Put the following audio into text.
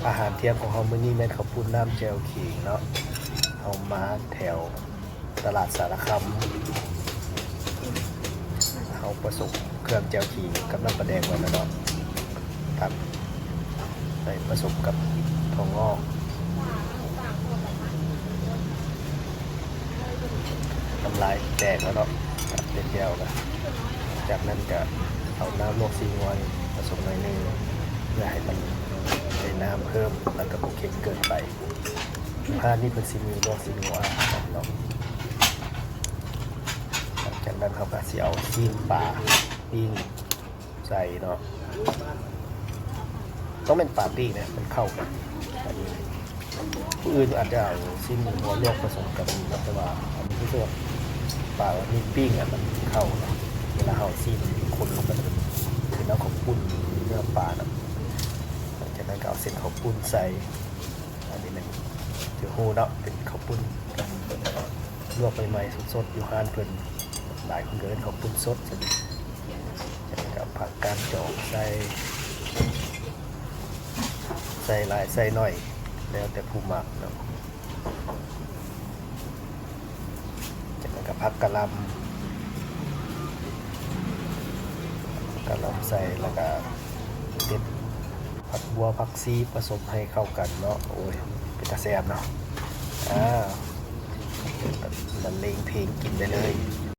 ອາຫານທ່ຽງຂອງເຮົາມື້ນີ້ແມ່ນເຂົ້າປຸ້ນນ້ຳແຈ່ວຂີງເນາະ. ເຮົາມາແຖວຕະຫຼາດສາລະຄຳ ເຮົາປະສົມເຄື່ອງແຈ່ວຂີງກັບນ້ຳປາແດກໄວ້ແລ້ວເນາະ ຕັກໃສ່ປະສົມກັບຖົ່ວງອກ ນ້ຳລາຍແຕກແລ້ວເນາະ ຕັກເປັນແຈ່ວລະ. ຈາກນັ້ນກະເອົານ້ຳລວກຊີ້ນງົວປະສົມໜ້ອຍໜຶ່ງ ເພື່ອໃຫ້ມັນໄດ້ນ້ຳເພີ່ມ ແລ້ວກະບໍ່ເຄັມເກີນໄປ. ຮ້ານນີ້ເພິ່ນຊິມີລວກຊີ້ນງົວເນາະ. ຈາກນັ້ນເຮົາກະຊິເອົາຊີ້ນປາປີ້ງໃສ່ເນາະ ຕ້ອງແມ່ນປາປີ້ງນະ ມັນເຂົ້າກັນ. ຜູ້ອື່ນອາດຈະເອົາຊີ້ນງົວລວກປະສົມກັນເນາະ ແຕ່ວ່າອັນນີ້ຄືວ່າປາປີ້ງນະ ມັນເຂົ້ານະ. ເວລາເຮົາຊີ້ນຄົນລົງໄປ ມັນເປັນເນື້ອເຂົ້າປຸ້ນ ເນື້ອປານະ. ຈາກນັ້ນກະເອົາເສັ້ນເຂົ້າປຸ້ນໃສ່ ອັນນີ້ແມ່ນ ຈະຮູ້ເນາະ ເປັນເຂົ້າປຸ້ນລວກໃໝ່ໆ ສົດໆ ຢູ່ຮ້ານເພິ່ນ ຫຼາຍຄົນກະເອີ້ນເຂົ້າປຸ້ນສົດຊັ້ນ. ຈາກນັ້ນກະເອົາຜັກກາດຈອກໃສ່ ໃສ່ຫຼາຍໃສ່ໜ້ອຍ ແລ້ວແຕ່ຜູ້ມັກເນາະ. ຈາກນັ້ນກະຜັກກະຫຼ່ຳ ກະຫຼ່ຳໃສ່ ແລ້ວກະເດັດຜັກບົ່ວຜັກຊີປະສົມໃຫ້ເຂົ້າກັນເນາະ. ໂອ້ຍ ເປັນຕາແຊບເນາະ. ອ່າ ບັນເລງເພງກິນໄດ້ເລີຍ.